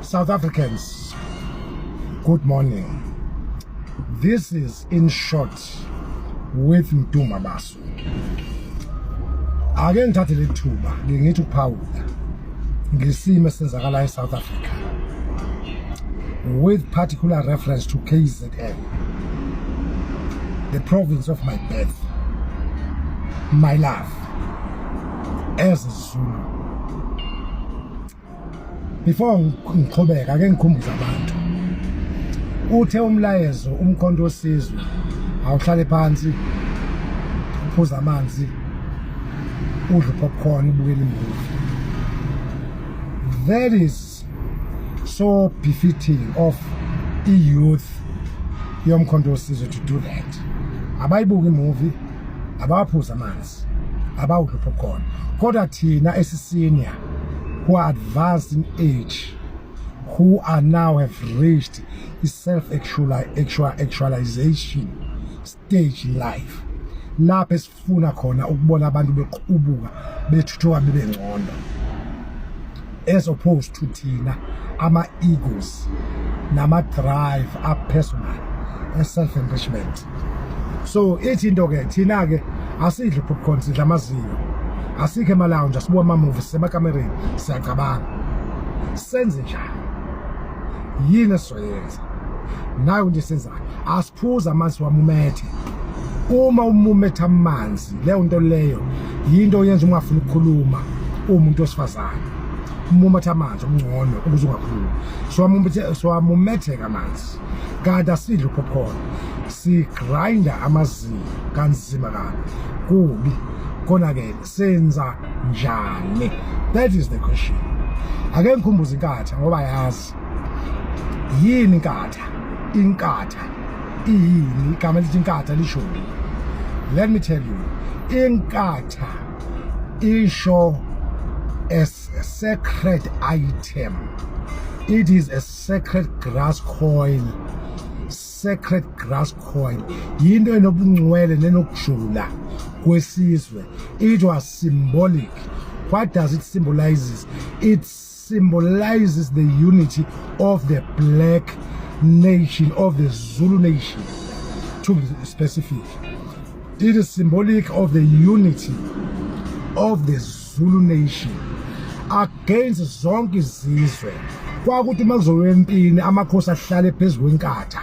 South Africans, good morning. This is In Short with Mdu Mabaso. Ake ngithathe lethuba ngithi ukuphawula ngesimo esenzakala eSouth Africa with particular reference to KZN, the province of my birth, my love as a Zulu. Before ngiqhubeka, ake ngikhumbuze abantu, uthe umlayezo uMkhonto weSizwe awuhlale phansi, uphuza amanzi, udle popcorn, ubukele imovie. That is so befitting of i-youth yoMkhonto weSizwe to do that. Abayibuka imovie, abaphuza amanzi, abawudla popcorn, kodwa thina esisenior, who are advanced in age, who are now have reached self actualization stage in life, lapho esifuna khona ukubona abantu bequbuka, bethuthuka, bebe ngcono, as opposed to thina ama egos nama drive up personal self enrichment. So ithi into ke, thina ke asidli popcorn, sidla amazinyo. Asikho ema lounge, asibuka ama movies, semakamereni siyacabanga senze njani, yini esizoyenza nayo into esenzayo. Asiphuza amanzi, wamumethe. Uma umumethe amanzi, leyo nto leyo yinto oyenza ungafuni ukukhuluma. Umuntu wesifazane umumethe amanzi okungcono ukuze ungakhulumi. So siwamumetheka amanzi, kanti asidli popcorn, sigrinda amazinyo kanzima kabi, kubi kona-ke. Senza njani? That is the question. Ake ngikhumbuze iNkatha, ngoba yazi yini iNkatha. Inkatha iyini? Igama elithi iNkatha lishoni? Let me tell you, inkatha isho a sacred item. It is a sacred grass coil. Sacred grass coil yinto enobungcwele nenokujula kwesizwe. It was symbolic. What does it symbolizes? It symbolizes the unity of the black nation, of the Zulu nation to be specific. It is symbolic of the unity of the Zulu nation against zonke izizwe. Kwakuthi uma kuzowe empini, amakhosi ahlale phezu kwenkatha,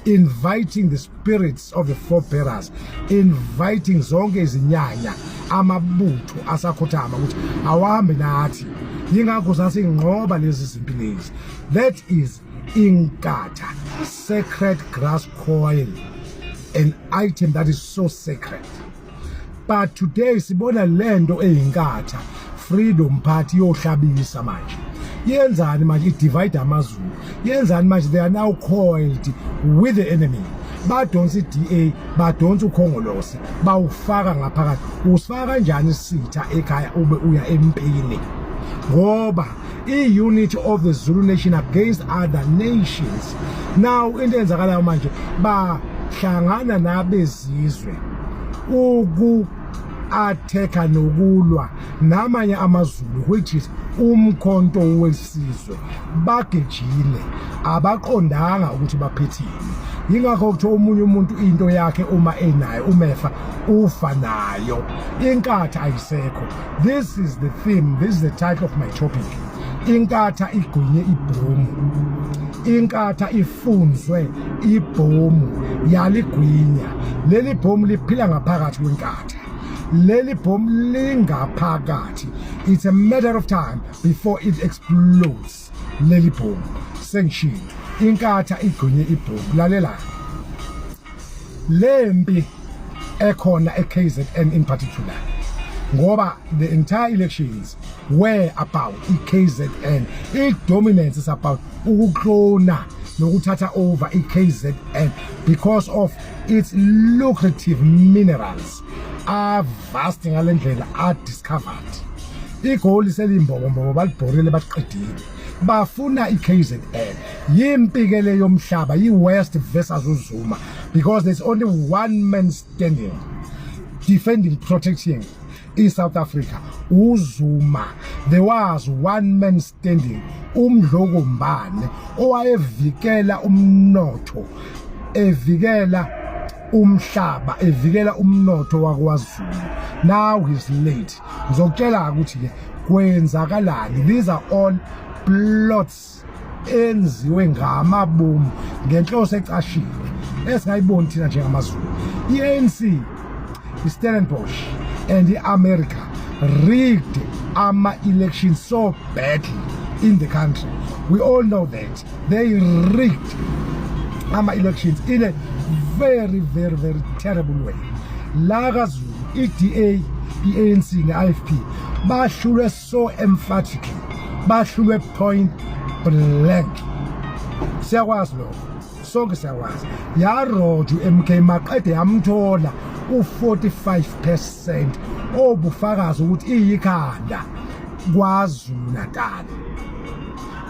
inviting the spirits of the forebearers, inviting zonke izinyanya, amabutho asakhothama ukuthi awahambe nathi. Yingakho sasinqoba lezi zimpi lezi. That is inkatha, sacred grass coil, an item that is so sacred. But today sibona lento eyiNkatha Freedom Party yohlabisa manje. Yenzani manje? I-divide amaZulu. Yenzani manje? They are now coiled with the enemy. Badonsa i-DA, badonsa uKhongolose, bawufaka ngaphakathi. Usifaka kanjani isitha ekhaya ube uya empini? Ngoba i-unity of the Zulu nation against other nations. Now into eyenzakalayo manje, bahlangana nabezizwe uku attack nokulwa namanye amaZulu, which is uMkhonto weSizwe. Bagejile, abaqondanga ukuthi baphethini. Yingakho kuthiwa omunye umuntu into yakhe uma enayo umefa ufa nayo. Inkatha ayisekho. This is the theme, this is the title of my topic: Inkatha igwinye ibhomu. Inkatha ifunzwe ibhomu, yaligwinya. Leli bhomu liphila ngaphakathi kwenkatha. Leli bhomu lingaphakathi. It's a matter of time before it explodes, leli bhomu. Sengishilo, inkatha igwinye ibhomu. Lalela, lempi ekhona eKZN in particular, ngoba the entire elections were about iKZN. I-dominance is about ukuklona nokuthatha over iKZN because of its lucrative minerals are vast ngalendlela are discovered. Igoli selimbobombobo, balibhorile, baqedile, bafuna iKZN. Yimpi ke le yomhlaba, yi-West versus uZuma, because there's only one man standing, defending, protecting iSouth Africa uZuma. There was one man standing, uMdlokombane, owayevikela umnotho, evikela umhlaba, evikela umnotho wakwaZulu. Now he's late. Ngizokutshela ukuthi ke kwenzakalani. These are all plots enziwe ngamabomu ngenhloso ecashile esingayiboni thina njengamaZulu. I-ANC, iStellenbosch and i-America rigged ama-elections so badly in the country. We all know that they rigged ama-elections in a very, very, very terrible way. La kaZulu, i-DA, i-ANC ne-IFP bahlulwe so emphatically, bahlulwe point blank. Siyakwazi lokho sonke, siyakwazi. Yaroja u-MK maqede yamthola u-45%, obufakazi ukuthi iyikhanda KwaZulu Natal.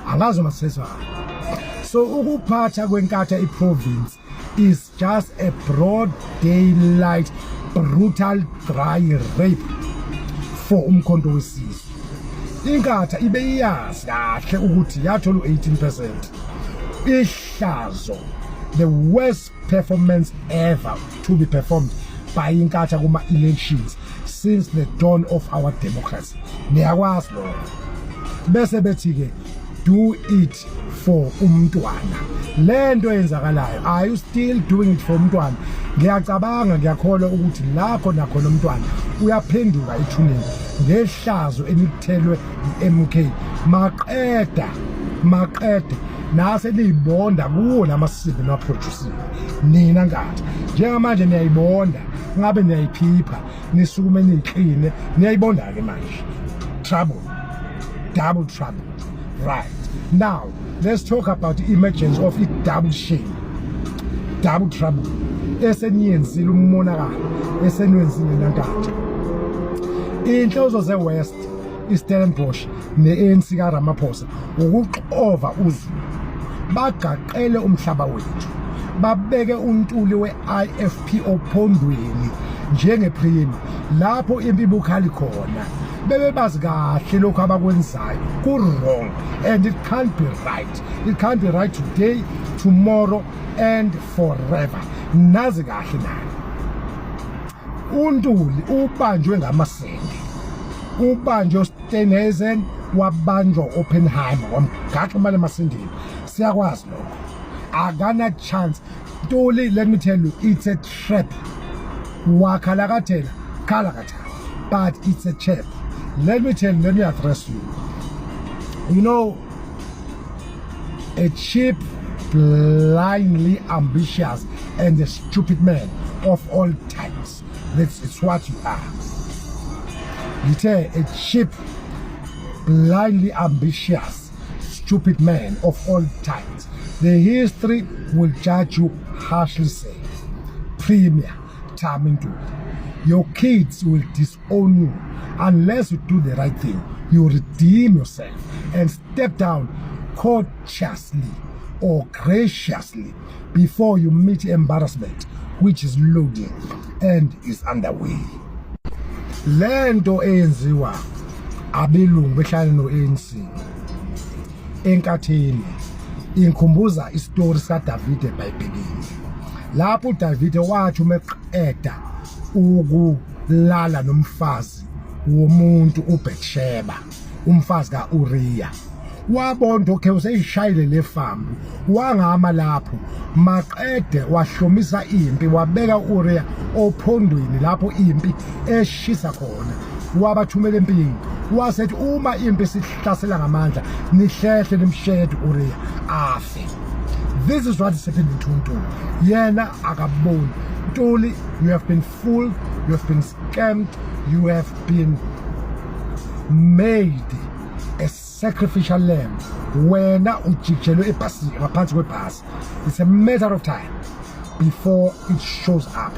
Angazi uma sisezwana. So ukuphatha kweNkatha iprovince is just a broad daylight brutal dry rape for uMkhonto weSizwe. INkatha ibe iyazi kahle ukuthi yathola u-18%, ihlazo, the worst performance ever to be performed by iNkatha kuma elections since the dawn of our democracy. Niyakwazi lokho. Bese bethi ke, do it for umntwana. Lento eyenzakalayo, are you still doing it for umntwana? Ngiyacabanga, ngiyakholwa ukuthi la khona khona umntwana uyaphenduka ethuneni ngehlazo elithelwe iMK. Maqeda maqede nase niyibonda kuwo lamasimbi niwaproducile nina Nkathi. Njengamanje niyayibonda, ngabe niyayiphipha, nisukume niyikline, niyayibonda ke manje. Trouble, double trouble. Right now, let's talk about the emergence of i double shame, double trouble eseniyenzile, umonakalo eseniyenzile naNkatha. Inhloso ze-West, iStellenbosch ne-ANC kaRamaphosa ukuxova uZulu, bagaqele umhlaba wethu, babeke uNtuli we-IFP ophondweni njengepremier lapho impi ibukhali khona. Bebe bazi kahle lokhu abakwenzayo ku-wrong and it can't be right. It can't be right today, tomorrow and forever. Nazi kahle nani, uNtuli ubanjwe ngamasende, ubanjwe Steenhuisen, wabanjwa Oppenheimer, wamgaxa imali emasendeni. Siyakwazi lokho. Akana chance Ntuli. Let me tell you, it's a trap. Wakhalakathela khalakatha, but it's a trap. Let me tell you, let me address you. You know, a cheap, blindly ambitious and a stupid man of all times, that's it's what you are. Ngithe a cheap, blindly ambitious, stupid man of all times. The history will judge you harshly. Say, Premier Thami Ntuli, your kids will disown you unless you do the right thing. You redeem yourself and step down courteously or graciously before you meet embarrassment, which is loading and is underway. Lento eyenziwa abelungu behlala no-ANC enkatheni inkhumbuza isitori sikaDavide eBhayibhelini, lapho uDavide wathi uma eqeda ukulala nomfazi womuntu uBethsheba, umfazi kaUriya, wabona, okay, useyishayile le fambu, wangama lapho maqede wahlomisa impi, wabeka uUriya ophondweni lapho impi eshisa khona, wabathumela empini, wasethi uma impi sihlasela ngamandla, nihlehle nimshede uUriya afe. This is what is happening to Ntuli. Yena akaboni. Ntuli, you have been fooled, you have been scammed, you have been made a sacrificial lamb. Wena ujikijelwe ebhasini, ngaphansi kwebhasi. It's a matter of time before it shows up,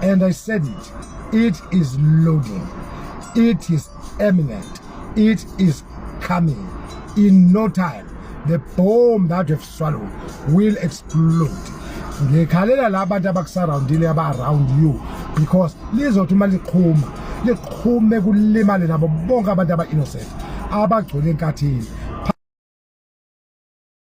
and I said it, it is loading, it is imminent, it is coming. In no time, the bomb that you have swallowed will explode. Ngikhalela la bantu abakusurroundile, aba around you, because lizothi uma liqhuma Liqhume kulimale nabo bonke abantu aba-innocent abagcwele enkathini.